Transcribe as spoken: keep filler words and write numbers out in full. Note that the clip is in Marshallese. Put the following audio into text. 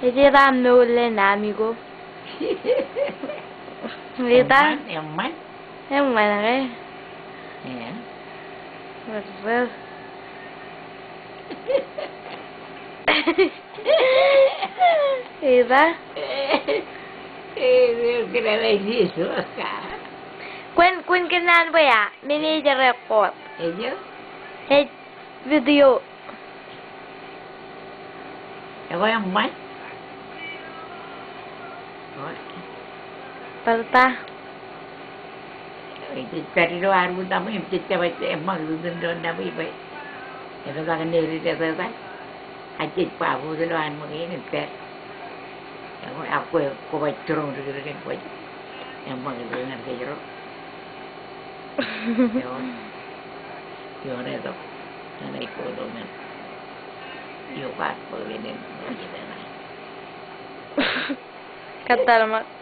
Ej eta mour ḷein ami ko. Eta? Eṃṃan, eṃṃan. Eṃṃan ke? Eo. Bōrro. Eta? Eo, eo, kōn eo ej isoka. Kwōn, kwōn kōnnaan bwe eo, men eo ej record. Eo? Ej video. Ekwe eṃṃan. Bar ta. Ej pād ilo ad utaṃwe, im jej jab eṃṃakūt ilo nabwe bwe epetak in edded etetal. Ak jej ba bōk ilo ad ṃōk in im pād. Ekwe, ak kwe, kwō baj jiroñ dikdik in kwōj eṃṃakūt ñan kōjro. Eo. Eo, etok. Ñan ej kōto men. Eo, kar bōk in, in, in, in. Kōttar ṃōk.